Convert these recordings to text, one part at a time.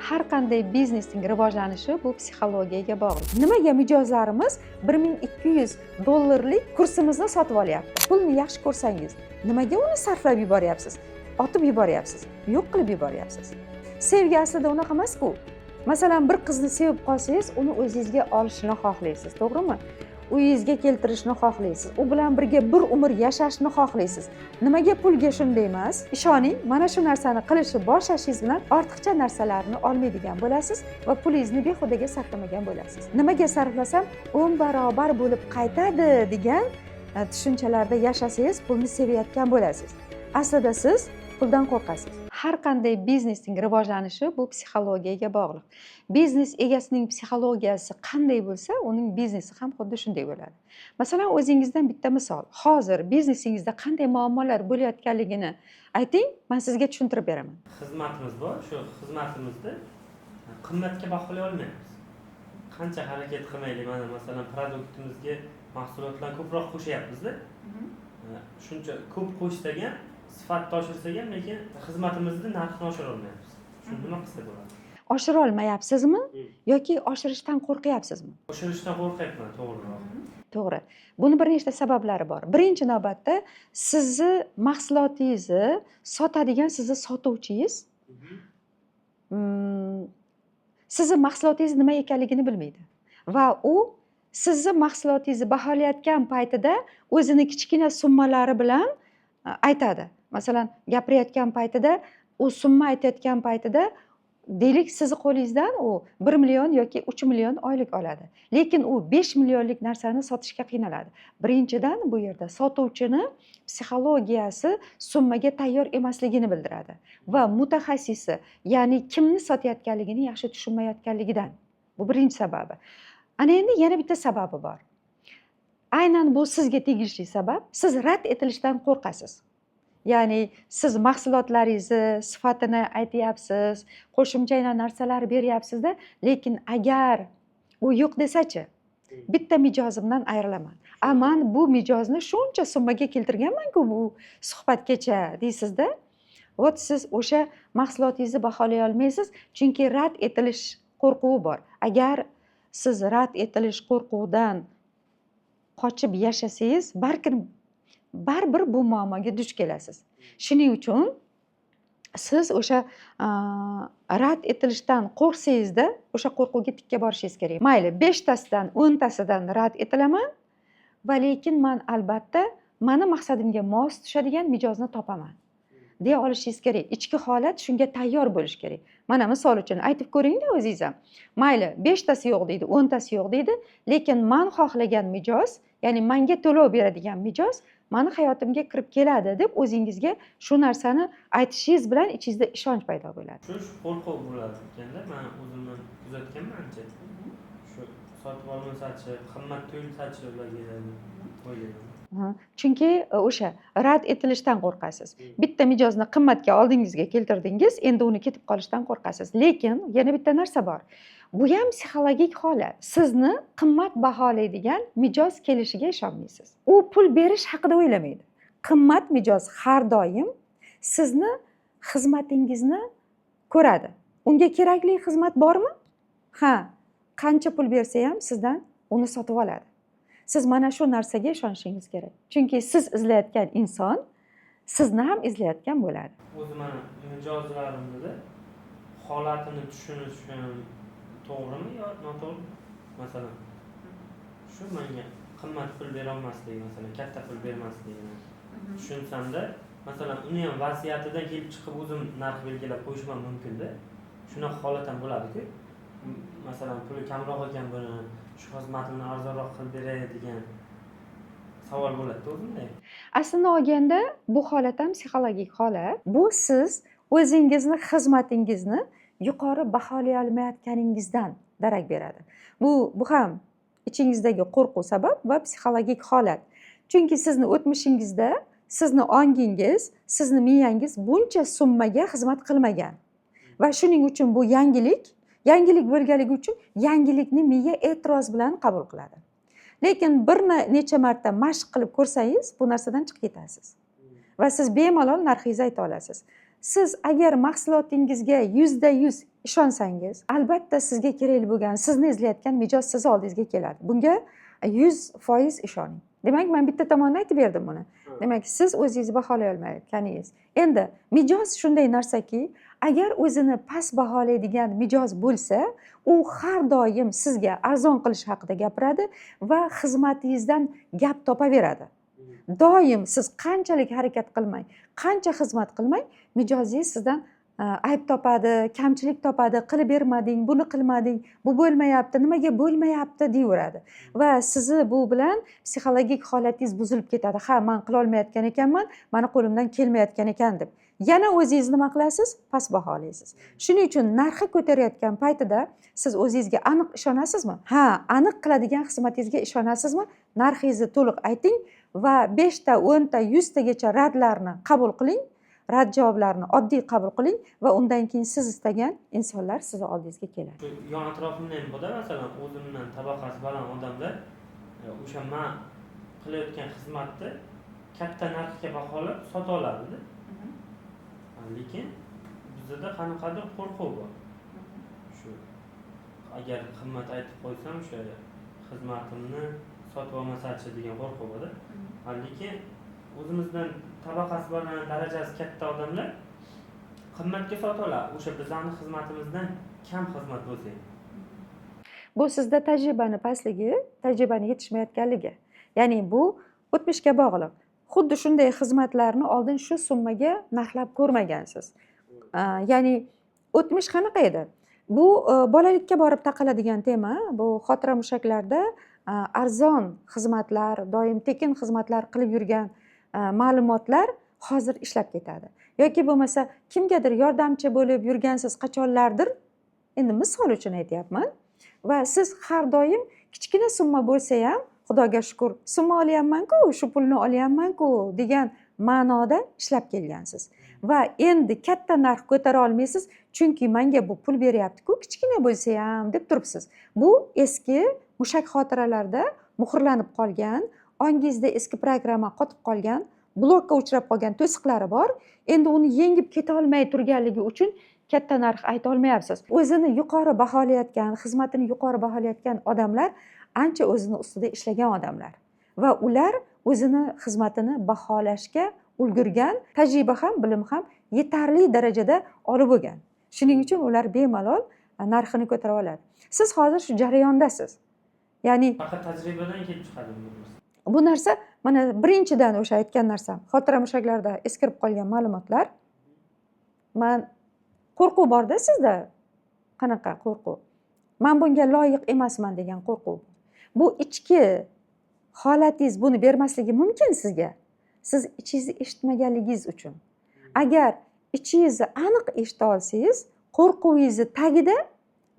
Har qanday biznesning rivojlanishi bu psixologiyaga bog'liq. Nimaga mijozlarimiz 1200 dollarlik kursimizni sotib olyapti? Pulni yaxshi ko'rsangiz, nimaga uni sarflab yuboryapsiz, otib yuboryapsiz, yo'q qilib yuboryapsiz? Sevgi aslida unaqa emasku. Masalan, bir qizni sevib qolsangiz, uni o'zingizga olishni xohlaysiz, to'g'rimi? Uyingizga keltirishni xohlaysiz, u bilan birga bir umr yashashni xohlaysiz. Nimaga pulga shunday emas? Ishoning, mana shu narsani qilishni boshlashingiz bilan ortiqcha narsalarni olmaydigan bo'lasiz va pulingizni behudaga sarflamagan bo'lasiz. Nimaga sarflasam, 10 barobar bo'lib qaytadi degan tushunchalarda yashasangiz, pulni sevayotgan bo'lasiz. Aslida siz puldan qo'rqasiz. Har qanday biznesning rivojlanishi bu psixologiyaga bog'liq. Biznes egasining psixologiyasi qanday bo'lsa, uning biznesi ham xuddi shunday bo'ladi. Masalan, o'zingizdan bitta misol: hozir biznesingizda qanday muammolar bo'layotganligini ayting, man sizga tushuntirib beraman. Xizmatimiz bor, shu xizmatimizni qimmatga baholay olmaymiz, qancha harakat qilmaylik. Mana, masalan, продукт imizga mahsulotlarni ko'proq qo'shyapmizda, shuncha ko'p qo'shsak ham, sifatni oshirsak ham, lekin xizmatimizni narxini oshira olmayapmiz. Shuni nima qilsa bo'ladi? Oshira olmayapsizmi yoki oshirishdan qo'rqyapsizmi? Oshirishdan qo'rqyapman, to'g'riroq. To'g'ri. Buni bir nechta sabablari bor. Birinchi navbatda, sizni mahsulotingizni sotadigan sizni sotuvchingiz sizni mahsulotingiz nima ekanligini bilmaydi va u sizni mahsulotingizni baholayotgan paytida o'zini kichkina summalari bilan aytadi. Masalan, gapirayotgan paytida, u summa aytayotgan paytida, deylik, sizni qo'lingizdan u 1 million yoki 3 million oylik oladi, lekin u 5 millionlik narsani sotishga qiynaladi. Birinchidan, bu yerda sotuvchini psixologiyasi summaga tayyor emasligini bildiradi va mutaxassisi, ya'ni kimni sotayotganligini yaxshi tushunmayotganligidan. Bu birinchi sababi. Ana endi yana bitta sababi bor, aynan bu sizga tegishli sabab: siz rad etilishdan qo'rqasiz. Ya'ni siz mahsulotlaringizni sifatini aytyapsiz, qo'shimcha narsalar beryapsizda, lekin agar u yo'q desachi, bitta mijozimdan ayrilaman, a man bu mijozni shuncha summaga keltirganmanku bu suhbatgacha, deysizda. Вот siz o'sha mahsulotingizni baholay olmaysiz, chunki rad etilish qo'rquvi bor. Agar siz rad etilish qo'rquvidan qochib yashasangiz, balkim baribir bu muammoga duch kelasiz. Shuning uchun siz o'sha rad etilishdan qo'rqsangizda, o'sha qo'rquvga tikka borishingiz kerak. Mayli, beshtasidan 10tasidan rad etilaman va lekin man albatta mani maqsadimga mos tushadigan mijozni topaman, deya olishingiz kerak. Ichki holat shunga tayyor bo'lishi kerak. Mana, misol uchun, aytib ko'ringda o'zingiz ham: mayli, beshtasi yo'q deydi, 10tasi yo'q deydi, lekin man xohlagan mijoz, ya'ni manga to'lov beradigan mijoz mani hayotimga kirib keladi, deb o'zingizga shu narsani aytishingiz bilan ichingizda ishonch paydo bo'ladi. Shu qo'rquv bo'ladi ekanda. Man o'zimni kuzatganman ancha, shu sotib olmasachi, qimmat tuyulsachi ularga deb o'ylayman. Chunki o'sha rad etilishdan qo'rqasiz. Bitta mijozni qimmatga oldingizga keltirdingiz, endi uni ketib qolishidan qo'rqasiz. Lekin yana bitta narsa bor, bu ham psixologik holat. Sizni qimmat baholaydigan mijoz kelishiga ishonmaysiz. U pul berish haqida o'ylamaydi. Qimmat mijoz har doim sizni xizmatingizni ko'radi. Unga kerakli xizmat bormi, ha, qancha pul bersa ham, sizdan uni sotib oladi. Siz mana shu narsaga ishonishingiz kerak, chunki siz izlayotgan inson sizni ham izlayotgan bo'ladi. O'zi mani mijozlarimni holatini tushunishim to'g'rimi yo noto'g'rimi? Masalan, shu menga qimmat pul berolmasligi, masalan, katta pul bermasligini tushunsamda, masalan, uni ham vaziyatidan kelib chiqib o'zim narx belgilab qo'yishim ham mumkinda. Shunaqa holat ham bo'ladiku. Masalan, puli kamroq ekan buni, shu xizmatimni arzonroq qilib beray degan savol bo'ladida o'zimda. Aslini olganda, bu holat ham psixologik holat. Bu siz o'zingizni xizmatingizni yuqori baholay olmayotganingizdan darak beradi. Bu ham ichingizdagi qo'rquv sabab va psixologik holat, chunki sizni o'tmishingizda sizni ongingiz, sizni miyangiz buncha summaga xizmat qilmagan va shuning uchun bu yangilik. Yangilik bo'lganligi uchun yangilikni miya e'tiroz bilan qabul qiladi. Lekin bir necha marta mashq qilib ko'rsangiz, bu narsadan chiqib ketasiz va siz bemalol narxingizni ayta olasiz. Siz agar mahsulotingizga 100% Ishonsangiz, albatta sizga kerakli bo'lgan, sizni izlayotgan mijoz sizni oldingizga keladi. Bunga 100% ishoning. Demak, man bitta tomonini aytib berdim buni. Demak, siz o'zingizni baholay olmayotganingiz. Endi mijoz shunday narsaki, agar o'zini past baholaydigan mijoz bo'lsa, u har doim sizga arzon qilish haqida gapiradi va xizmatingizdan gap topaveradi. Doim siz qanchalik harakat qilmang, qancha xizmat qilmang, mijozingiz sizdan ayb topadi, kamchilik topadi. Qilib bermading, buni qilmading, bu bo'lmayapti, nimaga bo'lmayapti, deyaveradi va sizni bu bilan psixologik holatingiz buzilib ketadi. Ha, man qilolmayotgan ekanman, mani qo'limdan kelmayotgan ekan, deb yana o'zingizni nima qilasiz? Past baholaysiz. Shuning uchun narxi ko'tarayotgan paytida siz o'zingizga aniq ishonasizmi? Ha, aniq qiladigan xizmatingizga ishonasizmi? Narxingizni to'liq ayting va 5 ta, 10 ta, 100 tagacha radlarni qabul qiling, rad javoblarni oddiy qabul qiling va undan keyin siz istagan insonlar sizni oldingizga keladi. Shu yon atrofimda ham borda, masalan, o'zimdan tabaqasi baland odamlar o'sha man qilayotgan xizmatni katta narxga baholab sota oladida. Lekin bizada qanaqadir qo'rquv bor, shu agar qimmat aytib qo'ysam, o'sha xizmatimni sotib olmasachi degan qo'rquv borda. Lekin o'zimizdan tabaqasi baland, darajasi katta odamlar qimmatga sota oladi o'sha bizani xizmatimizdan kam xizmat bo'lsa ham. Bu sizda tajribani pastligi, tajribani yetishmayotganligi. Ya'ni bu o'tmishga bog'liq. Xuddi shunday xizmatlarni oldin shu summaga narxlab ko'rmagansiz. Ya'ni o'tmish qanaqa edi? Bu bolalikka borib taqaladigan tema. Bu xotira mushaklarda arzon xizmatlar, doim tekin xizmatlar qilib yurgan ma'lumotlar hozir ishlab ketadi. Yoki bo'lmasa kimgadir yordamchi bo'lib yurgansiz qachonlardir, endi misol uchun aytyapman, va siz har doim kichkina summa bo'lsa ham, xudoga shukur, summa olyapmanku, shu pulni olyapmanku, degan ma'noda ishlab kelgansiz va endi katta narx ko'tara olmaysiz, chunki manga bu pul beryaptiku, kichkina bo'lsa ham, deb turibsiz. Bu eski mushak xotiralarda muhrlanib qolgan, ongingizda eski programma qotib qolgan, blokka uchrab qolgan to'siqlari bor. Endi uni yengib ketolmay turganligi uchun katta narx ayta olmayapsiz. O'zini yuqori baholayotgan, xizmatini yuqori baholayotgan odamlar ancha o'zini ustida ishlagan odamlar va ular o'zini xizmatini baholashga ulgurgan, tajriba ham, bilim ham yetarli darajada olib bo'lgan. Shuning uchun ular bemalol narxini ko'tara oladi. Siz hozir shu jarayondasiz, ya'ni Faqat tajribadan kelib chiqadi bu narsa. Bu narsa, mana, birinchidan o'sha aytgan narsam, xotira mushaklarida eskirib qolgan ma'lumotlar. Man qo'rquv borda sizda. Qanaqa qo'rquv? Man bunga loyiq emasman, degan qo'rquv. Bu ichki holatingiz buni bermasligi mumkin sizga, siz ichingizni eshitmaganligingiz uchun. Agar ichingizni aniq eshita olsangiz, qo'rquvingizni tagida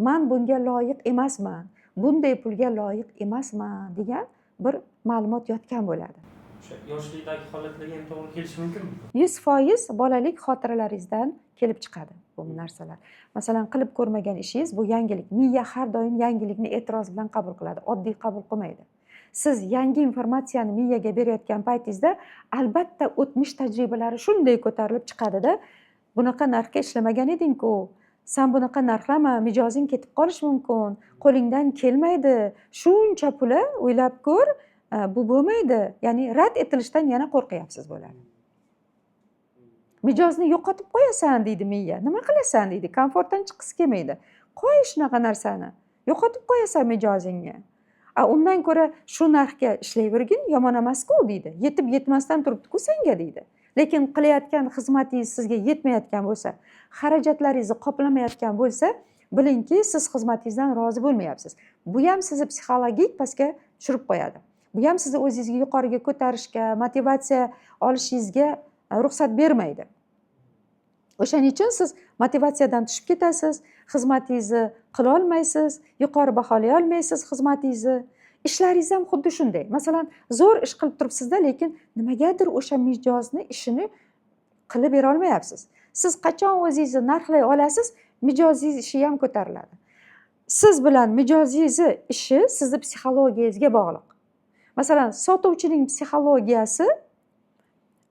man bunga loyiq emasman, bunday pulga loyiq emasman, degan bir ma'lumot yotgan bo'ladi. O'sha yoshlikdagi holatlarga ham to'g'ri kelishi mumkinmi? 100% bolalik xotiralaringizdan kelib chiqadi bu narsalar. Masalan, qilib ko'rmagan ishingiz, bu yangilik. Miya har doim yangilikni e'tiroz bilan qabul qiladi, oddiy qabul qilmaydi. Siz yangi informatsiyani miyaga berayotgan paytingizda albatta o'tmish tajribalari shunday ko'tarilib chiqadida, bunaqa narxga ishlamagan edingku, san bunaqa narxlama, mijozing ketib qolishi mumkin, qo'lingdan kelmaydi shuncha puli, o'ylab ko'r, bu bo'lmaydi. Ya'ni rad etilishdan yana qo'rqyapsiz bo'ladi. Mijozni yo'qotib qo'yasan, deydi miya. Nima qilasan, deydi, komfortdan chiqqisi kelmaydi. Qo'y shunaqa narsani, yo'qotib qo'yasan mijozingni, a undan ko'ra shu narxga ishlayvergin, yomon emasku, deydi. Yetib yetmasdan turibdiku senga, deydi. Lekin qilayotgan xizmatingiz sizga yetmayotgan bo'lsa, xarajatlaringizni qoplamayotgan bo'lsa, bilingki, siz xizmatingizdan rozi bo'lmayapsiz. Bu ham sizni psixologik pastga tushirib qo'yadi. Bu ham sizni o'zingizga yuqoriga ko'tarishga, motivatsiya olishingizga ruxsat bermaydi. O'shaning uchun siz motivatsiyadan tushib ketasiz, xizmatingizni qilolmaysiz, yuqori baholay olmaysiz xizmatingizni. Ishlaringiz ham xuddi shunday. Masalan, zo'r ish qilib turibsizda, lekin nimagadir o'sha mijozni ishini qilib bera olmayapsiz. Siz qachon o'zingizni narxlay olasiz, mijozingiz ishi ham ko'tariladi. Siz bilan mijozingizni ishi sizni psixologiyangizga bog'liq. Masalan, sotuvchining psixologiyasi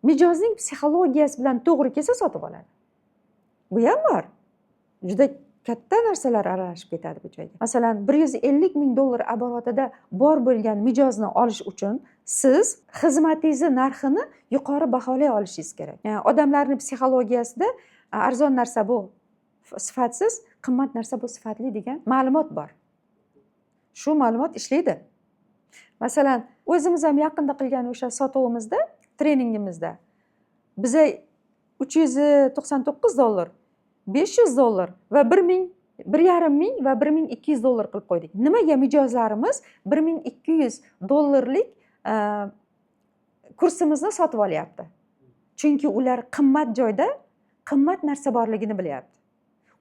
mijozning psixologiyasi bilan to'g'ri kelsa, sotib oladi. Bu ham bor, juda Katta narsalar aralashib ketadi bu joyga. Masalan, 150 000 dollar оборот ida bor bo'lgan mijozni olish uchun siz xizmatingizni narxini yuqori baholay olishingiz kerak. Yani odamlarni psixologiyasida arzon narsa bu sifatsiz, qimmat narsa bu sifatli degan ma'lumot bor. Shu ma'lumot ishlaydi. Masalan, o'zimiz ham yaqinda qilgan o'sha sotuvimizda, treningimizda biza 399 dollar, 500 dollar va 1000, 1500 va 1200 dollar qilib qo'ydik. Nimaga mijozlarimiz 1200 dollarlik kursimizni sotib olyapti? Chunki ular qimmat joyda qimmat narsa borligini bilyapti.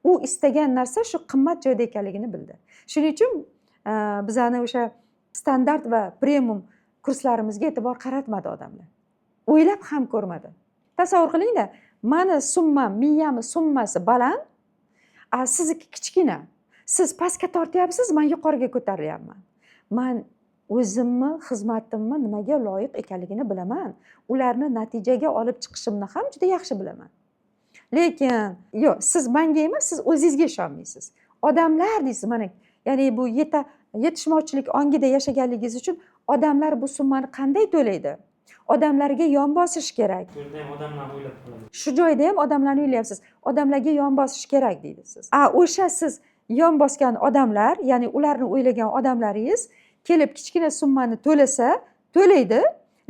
U istagan narsa shu qimmat joyda ekanligini bildi. Shuning uchun bizani o'sha standart va premium kurslarimizga e'tibor qaratmadi odamlar, o'ylab ham ko'rmadi. Tasavvur qilingda, mani summam, miyamni summasi baland, a sizniki kichkina. Siz pastga tortyapsiz, man yuqoriga ko'tarilyapman. Man o'zimni xizmatimni nimaga loyiq ekanligini bilaman, ularni natijaga olib chiqishimni ham juda yaxshi bilaman. Lekin yo'q, siz manga emas, siz o'zingizga ishonmaysiz. Odamlar deysiz mana, ya'ni bu yetishmovchilik ongida yashaganligingiz uchun odamlar bu summani qanday to'laydi, odamlarga yon bosish kerak. Bu yerda ham odamlarni o'ylab qolaman. Shu joyda ham odamlarni o'ylayapsiz, odamlarga yon bosish kerak deydi siz. A o'sha siz yon bosgan odamlar, ya'ni ularni o'ylagan odamlaringiz kelib kichkina summani to'lasa to'laydi,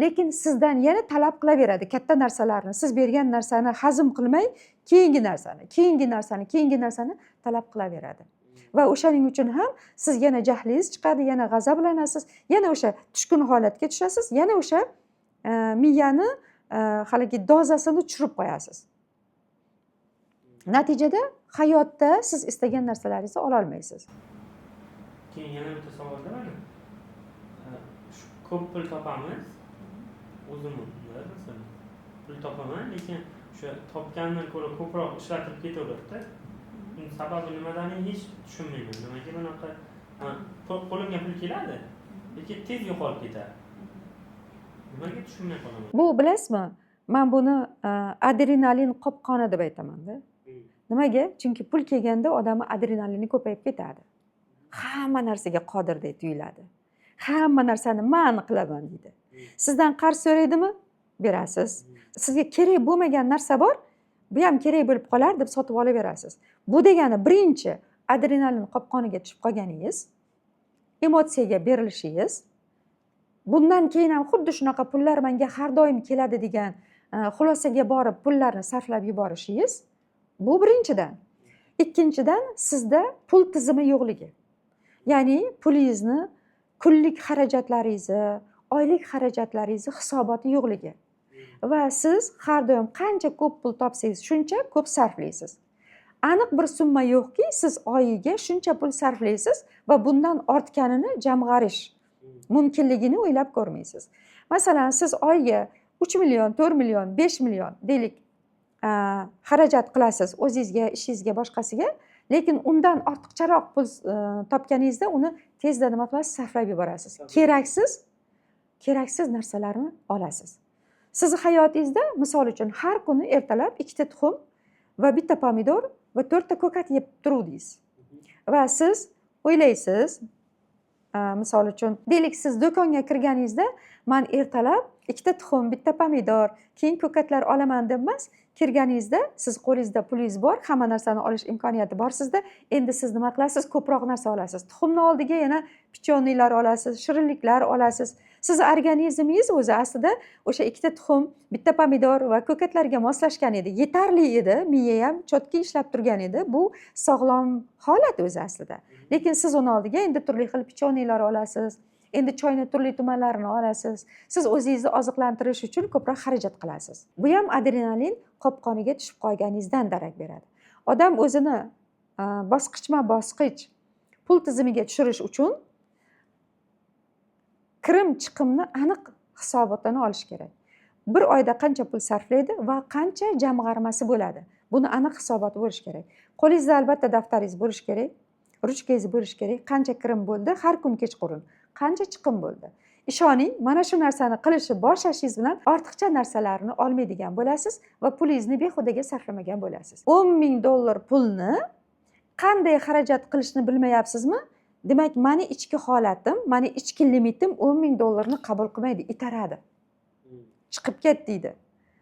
lekin sizdan yana talab qilaveradi katta narsalarni. Siz bergan narsani hazm qilmay, keyingi narsani, keyingi narsani, keyingi narsani talab qilaveradi. Va o'shaning uchun ham siz yana jahlingiz chiqadi, yana g'azablanasiz, yana o'sha tushkun holatga tushasiz, yana o'sha miyani haligi dozasini tushirib qo'yasiz. Natijada hayotda siz istagan narsalaringizni ololmaysiz. Keyin yana bitta savolda mana shu ko'p pul topamiz, o'zim, masalan, pul topaman, lekin o'sha topgandan ko'ra ko'proq ishlatib ketaveradida. Buni sababi nimadanini hech tushunmayman. Nimaga bunaqa? Ha, qo'limga pul keladi, lekin tez yo'qolib ketadi. Nimaga, tushunmay qolaman. Bu, bilasizmi, man buni adrenalin qopqoni deb aytamanda. Nimaga? Chunki pul kelganda odamni adrenalini ko'payib ketadi, hamma narsaga qodirdek tuyuladi, hamma narsani man qilaman deydi. Sizdan qarz so'raydimi, berasiz. Sizga kerak bo'lmagan narsa bor, bu ham kerak bo'lib qolar deb sotib olaverasiz. Bu degani birinchi adrenalin qopqoniga tushib qolganingiz, emotsiyaga berilishingiz. Bundan keyin ham xuddi shunaqa pullar menga har doim keladi degan xulosaga borib pullarni sarflab yuborishingiz. Bu birinchidan. Ikkinchidan, sizda pul tizimi yo'qligi, ya'ni pulingizni kunlik xarajatlaringizni, oylik xarajatlaringizni hisoboti yo'qligi. Va siz har doim qancha ko'p pul topsangiz, shuncha ko'p sarflaysiz. Aniq bir summa yo'qki, siz oyiga shuncha pul sarflaysiz va bundan ortganini jamg'arish mumkinligini o'ylab ko'rmaysiz. Masalan, siz oyiga 3 million, 4 million, 5 million deylik, xarajat qilasiz o'zingizga, ishingizga, boshqasiga, lekin undan ortiqcharoq pul topganingizda uni tezda nima qilasiz? Sarflab yuborasiz, keraksiz narsalarni olasiz. Sizni hayotingizda, misol uchun, har kuni ertalab ikkita tuxum va bitta pomidor va to'rtta ko'kat yeb turuvdingiz va siz o'ylaysiz, misol uchun, deylik, siz do'konga kirganingizda man ertalab ikkita tuxum, bitta pomidor, keyin ko'katlar olaman deb emas, kirganingizda siz qo'lingizda pulingiz bor, hamma narsani olish imkoniyati bor sizda. Endi siz nima qilasiz? Ko'proq narsa olasiz. Tuxumni oldiga yana печенье lar olasiz, shirinliklar olasiz. Sizni organizmingiz o'zi aslida o'sha ikkita tuxum, bitta pomidor va ko'katlarga moslashgan edi, yetarli edi, miya ham чётко ishlab turgan edi. Bu sog'lom holat o'zi aslida. Lekin siz uni oldiga endi turli xil печенье lar olasiz, endi choyni turli tumanlarini olasiz. Siz o'zingizni oziqlantirish uchun ko'proq xarajat qilasiz. Bu ham adrenalin qopqoniga tushib qolganingizdan darak beradi. Odam o'zini bosqichma bosqich pul tizimiga tushirish uchun kirim chiqimni aniq hisobotini olish kerak. Bir oyda qancha pul sarflaydi va qancha jamg'armasi bo'ladi, buni aniq hisoboti bo'lishi kerak. Qo'lingizda albatta daftaringiz bo'lishi kerak, ruchkangiz bo'lishi kerak. Qancha kirim bo'ldi har kun kechqurun, qancha chiqim bo'ldi. Ishoning, mana shu narsani qilishni boshlashingiz bilan ortiqcha narsalarni olmaydigan bo'lasiz va pulingizni behudaga sarflamagan bo'lasiz. 10 000 dollar pulni Qanday xarajat qilishni bilmayapsizmi? Demak, mani ichki holatim, mani ichki limitim 10 000 dollarni qabul qilmaydi, itaradi. Chiqib ket deydi,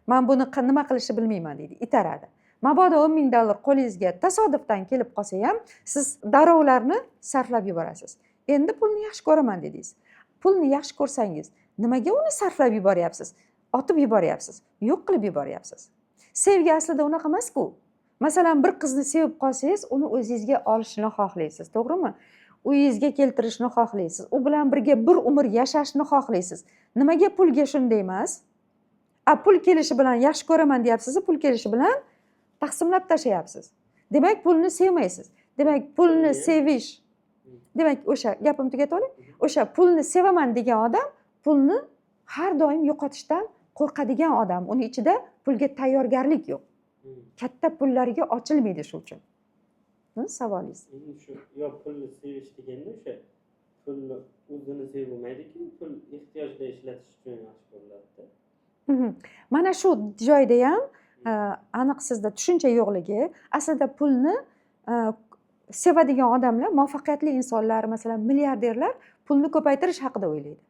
man buni nima qilishni bilmayman deydi, itaradi. Mabodo 10 000 dollar qo'lingizga tasodifdan kelib qolsa ham, siz darrov ularni sarflab yuborasiz. Endi pulni yaxshi ko'raman dedingiz. Pulni yaxshi ko'rsangiz, nimaga uni sarflab yuboryapsiz, otib yuboryapsiz, yo'q qilib yuboryapsiz? Sevgi aslida unaqa emasku. Masalan, bir qizni sevib qolsangiz, uni o'zingizga olishni xohlaysiz, to'g'rimi? Uyingizga keltirishni xohlaysiz, u bilan birga bir umr yashashni xohlaysiz. Nimaga pulga shunday emas? A pul kelishi bilan yaxshi ko'raman deyapsiz, pul kelishi bilan taqsimlab tashlayapsiz. Demak, pulni sevmaysiz. Demak, pulni sevish, demak, o'sha gapimni tugatib olay, o'sha pulni sevaman degan odam pulni har doim yo'qotishdan qo'rqadigan odam. Uni ichida pulga tayyorgarlik yo'q, katta pullarga ochilmaydi shu uchun. Savolingiz? Endi shu yo pulni sevish deganda, o'sha pulni o'zini sevib bo'lmaydiku, pul ehtiyojda ishlatish uchun yaxshi ko'riladida. Mana shu joyda ham aniq sizda tushuncha yo'qligi. Aslida pulni sevadigan odamlar, muvaffaqiyatli insonlar, masalan, milliarderlar pulni ko'paytirish haqida o'ylaydi.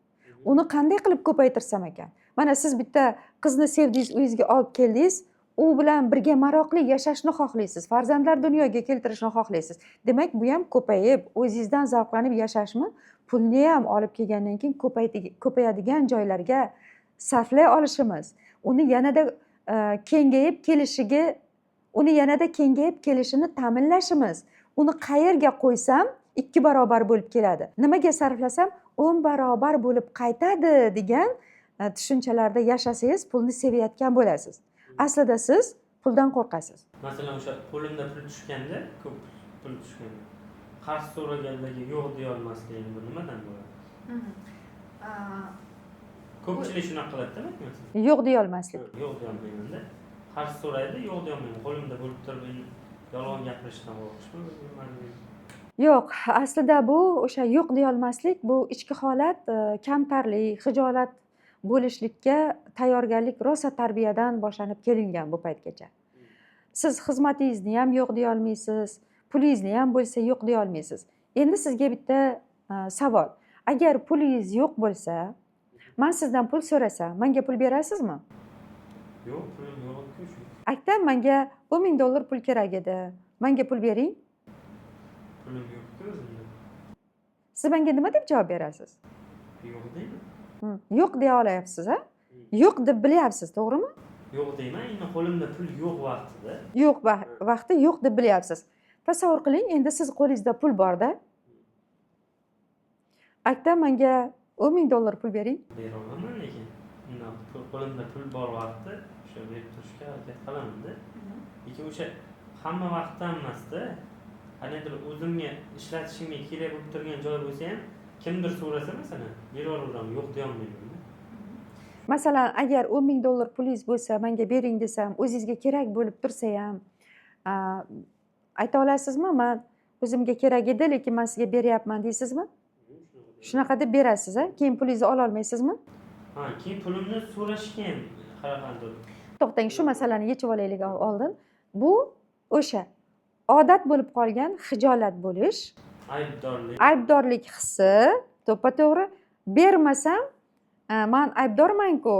Uni qanday qilib ko'paytirsam ekan? Mana siz bitta qizni sevdingiz, uyingizga olib keldingiz, u bilan birga maroqli yashashni xohlaysiz, farzandlar dunyoga keltirishni xohlaysiz. Demak, bu ham ko'payib, o'zingizdan zavqlanib yashashmi? Pulni ham olib kelgandan keyin ko'payadigan joylarga sarflay olishimiz, uni yanada kengayib kelishiga, uni yanada kengayib kelishini ta'minlashimiz. Uni qayerga qo'ysam 2 barobar bo'lib keladi, nimaga sarflasam 10 barobar bo'lib qaytadi degan tushunchalarda yashasangiz, pulni sevayotgan bo'lasiz. Aslida siz puldan qo'rqasiz. Masalan, o'sha qo'limda pul tushganda, ko'p pul tushganda, qarz so'raganlarga yo'q deyolmasligim, bu nimadan bo'ladi? Ko'pchilik shunaqa qiladida, masalan. Yo'q deyolmaslik. Yo'q deyolmaymanda. Qarz so'raydi, yo'q deyolmayman. Qo'limda bo'lib turib, endi yolg'on gapirishdan qo'rqishmi, bilmadim. Yo'q, aslida bu o'sha yo'q deyolmaslik, bu ichki holat, kamtarlik, xijolat bo'lishlikka tayyorgarlik rosa tarbiyadan boshlanib kelingan bu paytgacha. Siz xizmatingizni ham yo'q deyolmaysiz, pulingizni ham bo'lsa yo'q deyolmaysiz. Endi sizga bitta savol: agar pulingiz yo'q bo'lsa, man sizdan pul so'rasam, manga pul berasizmi? Yo'q, pulim yo'q-ku shu. Akam, manga 10 000 dollar pul kerak edi, manga pul bering. Pulim yo'q-ku o'zimda. Siz menga nima deb javob berasiz? Yo'q deyman. Yo'q deya olyapsiz a? Yo'q deb bilyapsiz, to'g'rimi? Yo'q deyman, endi qo'limda pul yo'q vaqtida. Yo'q vaqti yo'q deb bilyapsiz. Tasavvur qiling, endi siz qo'lingizda pul borda. Akam, manga 10 000 dollar pul bering. Bera olaman, lekin undan qo'limda pul bor vaqtda o'sha berib turishga harakat qilamanda. Lekin o'sha hamma vaqtda emasda, qandaydir o'zimga ishlatishimga kerak bo'lib turgan joy bo'lsa ham, kimdir so'rasa, masalan, berib yuboraveraman, yo'q deyolmaymanda. Masalan, agar 10 000 dollar pulingiz bo'lsa, manga bering desam, o'zingizga kerak bo'lib tursa ham, ayta olasizmi, man o'zimga kerak edi, lekin man sizga beryapman, deysizmi? Shunaqa deb berasiz a? Keyin pulingizni ololmaysizmi? Ha, keyin pulimni so'rashga ham qanaqandir. To'xtang, shu masalani yechib olaylik oldin. Bu o'sha odat bo'lib qolgan xijolat bo'lish, aybdorlik. Aybdorlik hissi, to'ppa to'g'ri. Bermasam, man aybdormanku,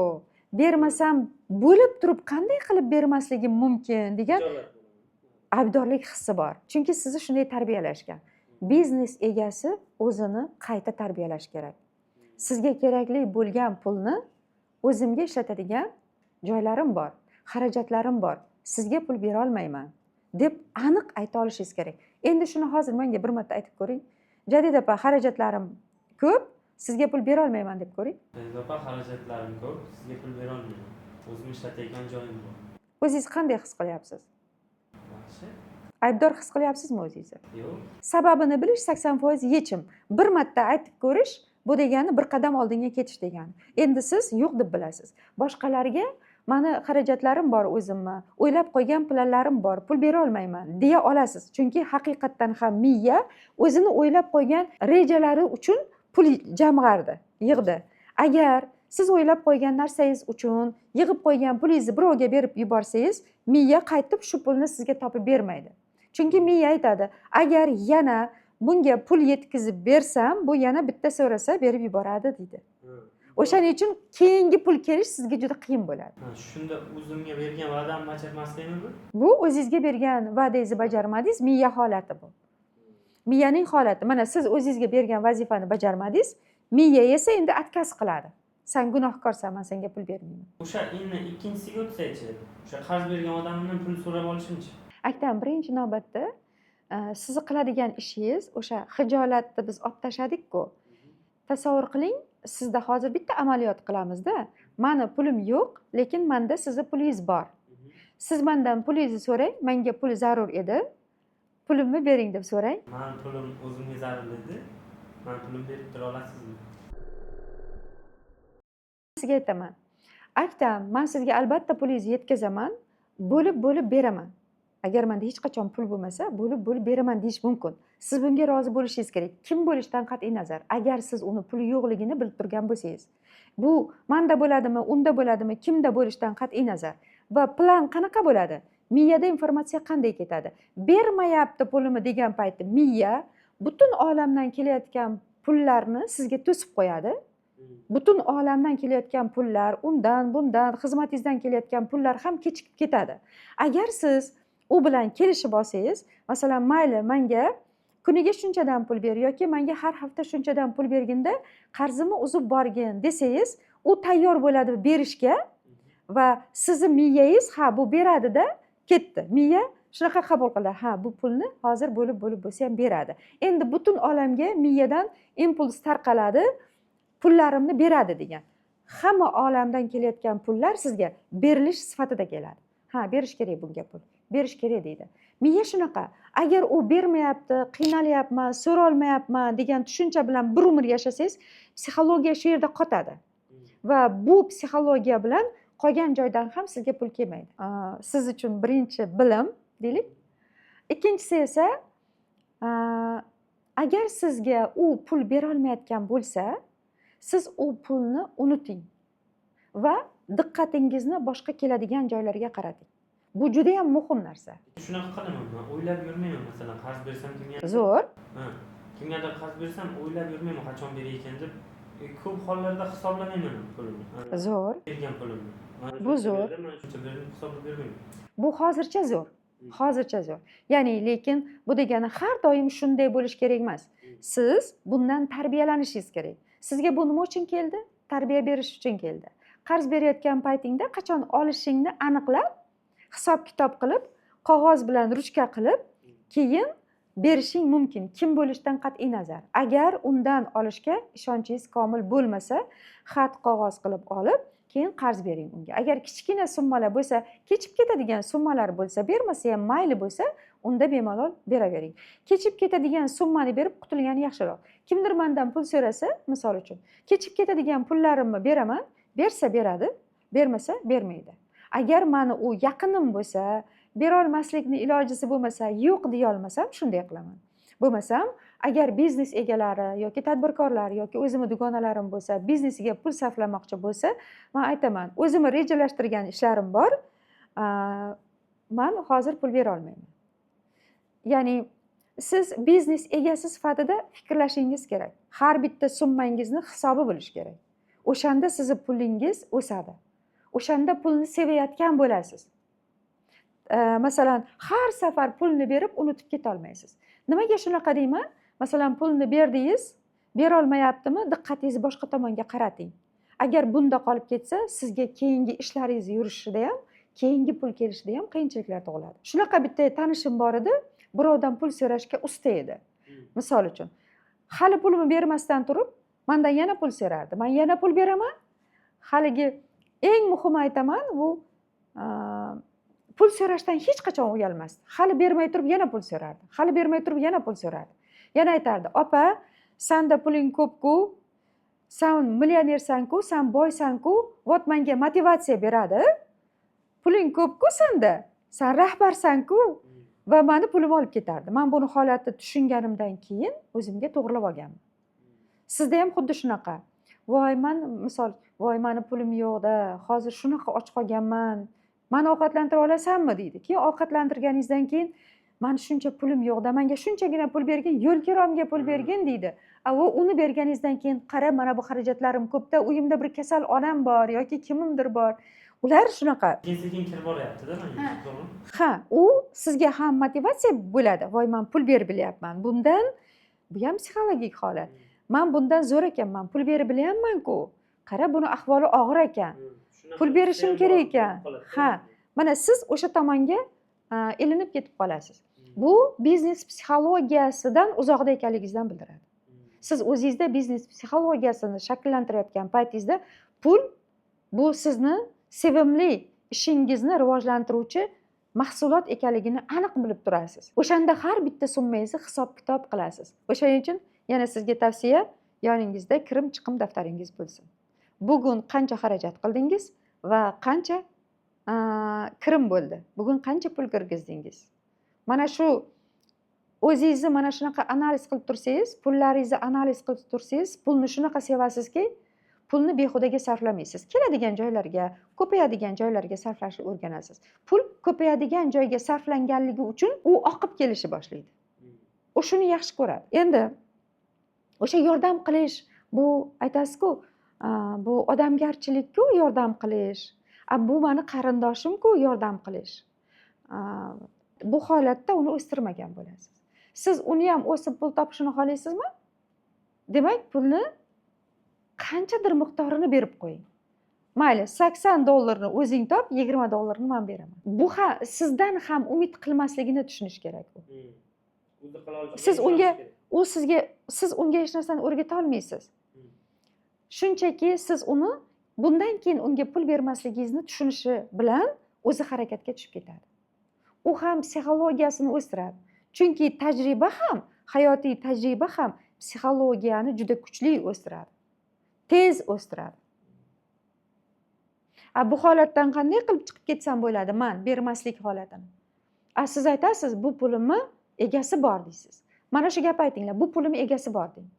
bermasam bo'lib turib qanday qilib bermasligim mumkin degan Xijolat bo'laman. aybdorlik hissi bor, chunki sizni shunday tarbiyalashgan. Biznes egasi o'zini qayta tarbiyalash kerak. Sizga kerakli bo'lgan pulni o'zimga ishlatadigan joylarim bor, xarajatlarim bor, sizga pul berolmayman deb aniq ayta olishingiz kerak. Endi shuni hozir menga bir marta aytib ko'ring: "Jadid opa, xarajatlarim ko'p, sizga pul berolmayman", deb ko'ring. Jadid opa, xarajatlarim ko'p, sizga pul berolmayman, o'zim ishlatayotgan joyim bor. O'zingiz qanday his qilyapsiz? Yaxshi. Aybdor his qilyapsizmi o'zingizni? Yo'q. Sababini bilish 80% yechim. Bir marta aytib ko'rish, bu degani bir qadam oldinga ketish degani. Endi siz yo'q deb bilasiz. Boshqalarga mani xarajatlarim bor, o'zimni o'ylab qo'ygan planlarim bor, pul berolmayman deya olasiz, chunki haqiqatdan ham miya o'zini o'ylab qo'ygan rejalari uchun pul jamg'ardi, yig'di. Agar siz o'ylab qo'ygan narsangiz uchun yig'ib qo'ygan pulingizni birovga berib yuborsangiz, miya qaytib shu pulni sizga topib bermaydi. Chunki miya aytadi: agar yana bunga pul yetkazib bersam, bu yana bitta so'rasa berib yuboradi, deydi. O'shaning uchun keyingi pul kelish sizga juda qiyin bo'ladi. Ha, shunda o'zimga bergan va'damni bajarmasligimi bu? Bu o'zingizga bergan va'dangizni bajarmadingiz, miya holati bu. Miyaning holati. Mana siz o'zingizga bergan vazifani bajarmadingiz, miya esa endi отказ qiladi. San gunohkorsan, man senga pul bermayman. O'sha endi ikkinchisiga o'tsak-chi, o'sha qarz bergan odamdan pul so'rab olishimchi? Aytaman, birinchi navbatda sizni qiladigan ishingiz, o'sha hijolatni biz olib tashladik-ku. Tasavvur qiling, sizda hozir bitta amaliyot qilamizda. Mani pulim yo'q, lekin manda sizni pulingiz bor. Siz mandan pulingizni so'rang, menga pul zarur edi, pulimni bering deb so'rang. Mani pulim o'zimga zarur edi, mani pulimni berib tura olasizmi? Sizga aytaman: Aktam, man sizga albatta pulingizni yetkazaman, bo'lib bo'lib beraman. Agar manda hech qachon pul bo'lmasa, bo'lib bo'lib beraman deyish mumkin. Siz bunga rozi bo'lishingiz kerak, kim bo'lishidan qat'iy nazar. Agar siz uni puli yo'qligini bilib turgan bo'lsangiz, bu manda bo'ladimi, unda bo'ladimi, kimda bo'lishidan qat'iy nazar. Va plan qanaqa bo'ladi, miyada informatsiya qanday ketadi? Bermayapti pulimni degan paytda miya butun olamdan kelayotgan pullarni sizga to'sib qo'yadi. Butun olamdan kelayotgan pullar, undan bundan, xizmatingizdan kelayotgan pullar ham kechikib ketadi. Agar siz u bilan kelishib olsangiz, masalan, mayli, manga kuniga shunchadan pul ber yoki manga har hafta shunchadan pul berginda, qarzimni uzib borgin desangiz, u tayyor bo'ladi berishga va sizni miyangiz ha, bu beradida, ketdi. Miya shunaqa qabul qiladi: ha, bu pulni hozir bo'lib bo'lib bo'lsa ham beradi. Endi butun olamga miyadan impuls tarqaladi, pullarimni beradi degan. Hamma olamdan kelayotgan pullar sizga berilish sifatida keladi. Ha, berish kerak, bunga pul berish kerak, deydi miya. Shunaqa. Agar u bermayapti, qiynalyapman, so'rolmayapman degan tushuncha bilan bir umr yashasangiz, psixologiya shu yerda qotadi va bu psixologiya bilan qolgan joydan ham sizga pul kelmaydi. Siz uchun birinchi bilim deylik. Ikkinchisi esa, agar sizga u pul berolmayotgan bo'lsa, siz u pulni unuting va diqqatingizni boshqa keladigan joylarga qarating. Bu judayam muhim narsa. Shunaqa qilaman, man o'ylab yurmayman. Masalan, qarz bersam kimga Zo'r. Ha, kimgadir qarz bersam, o'ylab yurmayman qachon berar ekan deb. Ko'p hollarda hisoblamayman ham pulimni. Ha, Zo'r. bergan pulimni. Mana Bu shuncha zo'r. berdim, mana shuncha berdim, hisoblab bermayman. Bu hozircha zo'r, hozircha zo'r. Ya'ni lekin bu degani har doim shunday bo'lishi kerak emas. Siz bundan tarbiyalanishingiz kerak. Sizga bu nima uchun keldi? Tarbiya berish uchun keldi. Qarz berayotgan paytingda qachon olishingni aniqlab, hisob kitob qilib, qog'oz bilan ruchka qilib, keyin berishing mumkin, kim bo'lishidan qat'iy nazar. Agar undan olishga ishonchingiz komil bo'lmasa, xat qog'oz qilib olib, keyin qarz bering unga. Agar kichkina summalar bo'lsa, kechib ketadigan summalar bo'lsa, bermasa ham mayli bo'lsa, unda bemalol beravering. Kechib ketadigan summani berib qutulgani yaxshiroq. Kimdir mandan pul so'rasa, misol uchun, kechib ketadigan pullarimni beraman. Bersa beradi, bermasa bermaydi. Agar mani u yaqinim bo'lsa, berolmaslikni ilojisi bo'lmasa, yo'q deyolmasam, shunday qilaman. Bo'lmasam, agar biznes egalari yoki tadbirkorlar yoki o'zimni dugonalarim bo'lsa, biznesiga pul sarflamoqchi bo'lsa, man aytaman: o'zimni rejalashtirgan ishlarim bor, man hozir pul berolmayman. Ya'ni siz biznes egasi sifatida fikrlashingiz kerak. Har bitta summangizni hisobi bo'lishi kerak. O'shanda sizni pulingiz o'sadi, o'shanda pulni sevayotgan bo'lasiz. Masalan, har safar pulni berib unutib ketolmaysiz. Nimaga shunaqa deyman? Masalan, pulni berdingiz, berolmayaptimi, diqqatingizni boshqa tomonga qarating. Agar bunda qolib ketsa, sizga keyingi ishlaringiz yurishida ham, keyingi pul kelishida ham qiyinchiliklar tug'iladi. Shunaqa bitta tanishim bor edi, birovdan pul so'rashga usta edi. Misol uchun, hali pulimni bermasdan turib, mandan yana pul so'rardi. Man yana pul beraman. Haligi eng muhimi aytaman, bu pul so'rashdan hech qachon uyalmasdi. Hali bermay turib yana pul so'rardi, hali bermay turib yana pul so'rardi. Yana aytardi: opa, sanda puling ko'pku, san millionersanku, san boysanku. Вот manga motivatsiya beradi: puling ko'pku sanda, san rahbarsanku. Va mani pulimni olib ketardi. Man buni holatni tushunganimdan keyin o'zimga to'g'irlab olganman. Sizda ham xuddi shunaqa: voy, man misol, voy, mani pulim yo'qda, hozir shunaqa och qolganman, mani ovqatlantira olasanmi, deydi. Keyin ovqatlantirganingizdan keyin Mani shuncha pulim yo'qda, manga shunchagina pul bergin, yo'l kiromga pul bergin, deydi. A u uni berganingizdan keyin, qara, mana bu xarajatlarim ko'pda, uyimda bir kasal onam bor yoki kimimdir bor, ular shunaqa. Sekin sekin kirib boryaptida manga, to'g'rimi? Ha, u sizga ham motivatsiya bo'ladi: voy, man pul berib bilyapman bundan. Bu ham psixologik holat. Man bundan zo'r ekanman, pul berib bilyapmanku, qara, buni ahvoli og'ir ekan, Shunaqa pul berishim ham kerak bor, ekan. bo'lib qoladi. Ha, mana siz o'sha tomonga ilinib ketib qolasiz. Bu biznes psixologiyasidan uzoqda ekanligingizdan bildiradi. Siz o'zingizda biznes psixologiyasini shakllantirayotgan paytingizda pul bu sizni sevimli ishingizni rivojlantiruvchi mahsulot ekanligini aniq bilib turasiz. O'shanda har bitta summangizni hisob kitob qilasiz. O'shaning uchun yana sizga tavsiya: yoningizda kirim chiqim daftaringiz bo'lsin. Bugun qancha xarajat qildingiz va qancha kirim bo'ldi, bugun qancha pul kirgizdingiz, mana shu o'zingizni mana shunaqa analiz qilib tursangiz, pullaringizni analiz qilib tursangiz, pulni shunaqa sevasizki, pulni behudaga sarflamaysiz, keladigan joylarga, ko'payadigan joylarga sarflashni o'rganasiz. Pul ko'payadigan joyga sarflanganligi uchun u oqib kelishni boshlaydi. U shuni yaxshi ko'radi. Endi o'sha yordam qilish, bu aytasizku, bu odamgarchilikku yordam qilish, a bu mani qarindoshimku yordam qilish. Bu holatda uni o'stirmagan bo'lasiz. Siz uni ham o'sib pul topishini xohlaysizmi? Demak, pulni qanchadir miqdorini berib qo'ying. Mayli, 80 dollarni o'zing top, 20 dollarni man beraman. Bu ha sizdan ham umid qilmasligini tushunish kerak u. O'zi qila olishiga Siz unga ishonish kerak. U sizga, siz unga hech narsani o'rgata olmaysiz. Shunchaki siz uni bundan keyin unga pul bermasligingizni tushunishi bilan o'zi harakatga tushib ketadi. U ham psixologiyasini o'stiradi, chunki tajriba ham, hayotiy tajriba ham psixologiyani juda kuchli o'stiradi, tez o'stiradi. A bu holatdan qanday qilib chiqib ketsam bo'ladi, man bermaslik holatini? A siz aytasiz: "Bu pulimni egasi bor", deysiz. Mana shu gap aytinglar: "Bu pulimni egasi bor", deng.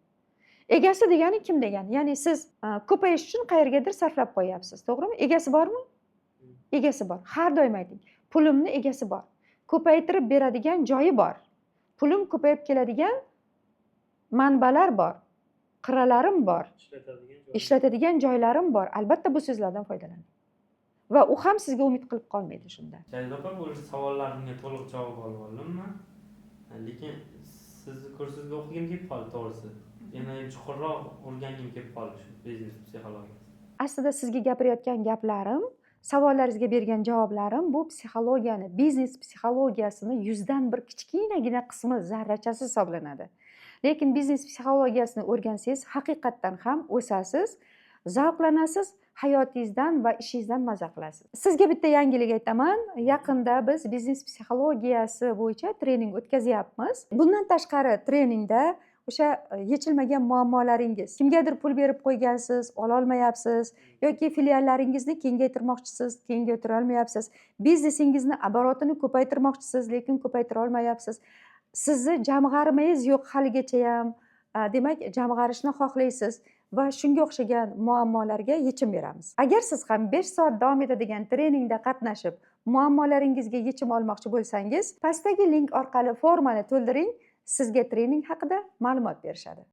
Egasi degani kim degani? Ya'ni siz ko'payish uchun qayergadir sarflab qo'yyapsiz, to'g'rimi? Egasi bormi? Egasi bor. Har doim ayting: "Pulimni egasi bor, ko'paytirib beradigan joyi bor, pulim ko'payib keladigan manbalar bor, qirralarim bor." Ishlatadigan joy. Ishlatadigan joylarim bor. Albatta, bu so'zlardan foydalaning va u ham sizga umid qilib qolmaydi shunda. Shahid opa, bu savollarimga to'liq javob olib oldimmi, lekin sizni kursingizga o'qigim kelib qoldi, to'g'risi. Yana chuqurroq o'rgangim kelib qoldi shu biznes psixologiyasi. Aslida sizga gapirayotgan gaplarim, savollaringizga bergan javoblarim bu psixologiyani, biznes psixologiyasini 100dan 1 kichkinagina qismi, zarrachasi hisoblanadi. Lekin biznes psixologiyasini o'rgansangiz, haqiqatdan ham o'sasiz, zavqlanasiz hayotingizdan va ishingizdan maza qilasiz. Sizga bitta yangilik aytaman: yaqinda biz biznes psixologiyasi bo'yicha trening o'tkazyapmiz. Bundan tashqari, treningda o'sha yechilmagan muammolaringiz, kimgadir pul berib qo'ygansiz, ololmayapsiz yoki filiallaringizni kengaytirmoqchisiz, kengaytira olmayapsiz, biznesingizni оборот ini ko'paytirmoqchisiz, lekin ko'paytira olmayapsiz, sizni jamg'armangiz yo'q haligachayam, demak, jamg'arishni xohlaysiz va shunga o'xshagan muammolarga yechim beramiz. Agar siz ham 5 soat davom etadigan treningda qatnashib, muammolaringizga yechim olmoqchi bo'lsangiz, pastdagi link orqali formani to'ldiring, sizga trening haqida ma'lumot berishadi.